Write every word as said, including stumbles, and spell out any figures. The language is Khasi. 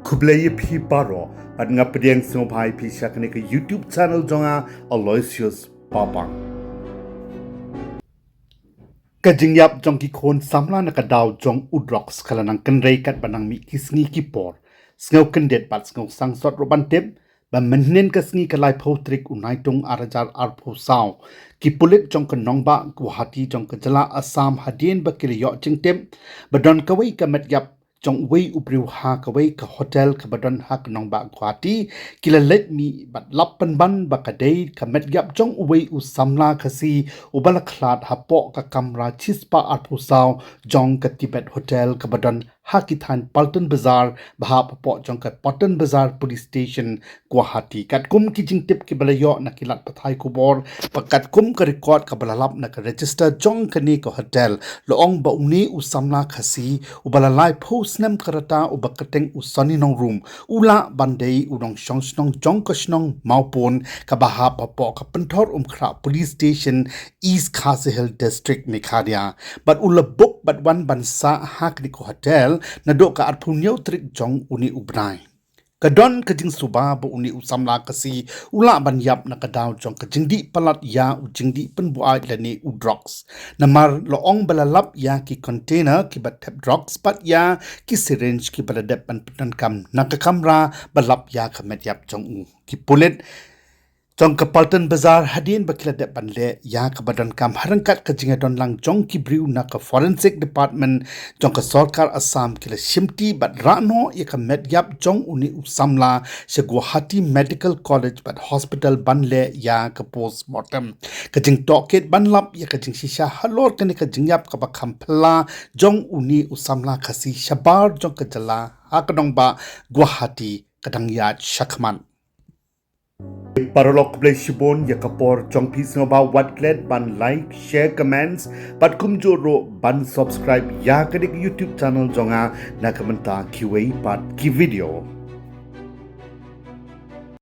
Khublei ïa phi baroh, bad nga pdiang sngewbha ïa phi sha kane ka YouTube channel jong nga, Aloysius Papang. Ka jingïap jong ki khun samla na ka daw jong u drugs ka la nang kynrei katba nang mih ki sngi ki por. Sngewkyndit bad sngewsangsot ruh ban tip ba mynhynnin ka sngi ka laiphew tarik u Naitung ar hajar arphew saw, ki pulit jong ka nongbah Guwahati jong ka jylla Assam hadien ba ki la ïoh jingtip ba don kawei ka met ïap jong uwei u briew ha kawei ka hotel kaba don ha ka nongbah Guwahati, ki la leit mih bad lap pynban ba ka dei ka met ïap jong uwei u samla Khasi uba la khlad hapoh ka kamra shispah arphew saw jong ka Tibet Hotel kaba don ha ki thaiñ Paltan Bazar, ba hap hapoh jong ka Paltan Bazar Police Station, Guwahati. Katkum ki jingtip kiba la ïoh na ki lad pathai khubor, bad katkum ka record kaba la lap na ka register jong kane ka hotel, la ong ba une u samla Khasi uba la laiphew snem ka rta uba kyrteng u Sonny Nongrum, u lah ban dei u nongshong shnong jong ka shnong Mawpun kaba hap hapoh ka Pynthorumkhrah Police Station, East Khasi Hills District, Meghalaya. Bad u la book bad wan ban sah ha kane ka hotel naduh ka arphew hynñiew tarik jong une u bnai. Ka don ka jingsuba ba une u samla Khasi u lah ban ïap na ka daw jong ka jingdih palat ïa u jingdih pynbuaid lane u drugs. Namar la ong ba la lap ïa ki container kiba thep drugs bad ïa ki syringe kiba la dep ban pyndonkam na ka kamra ba lap ïa ka met ïap jong u. Ki pulit jong ka Paltan Bazar hadien ba ki la dep ban leh ïa kaba donkam ha ryngkat ka jingïadon lang jong ki briew na ka Forensic Department jong ka sorkar Assam ki la shimti bad rah noh ïa ka met ïap jong une u samla sha Guwahati Medical College bad Hospital ban leh ïa ka postmortem. Ka jingtohkit ban lap ïa ka jingshisha halor kane ka jingïap kaba kham phylla jong une u samla Khasi shabar jong ka jylla ha ka nongbah Guwahati ka dang ïaid shakhmat. Paralok, khublei shibun ïa ka por jong phi. Sngewbha wat klet ban like, share, comments bad kumjuh ruh ban subscribe ïa kane ka YouTube channel jong nga na ka bynta kiwei pat ki video.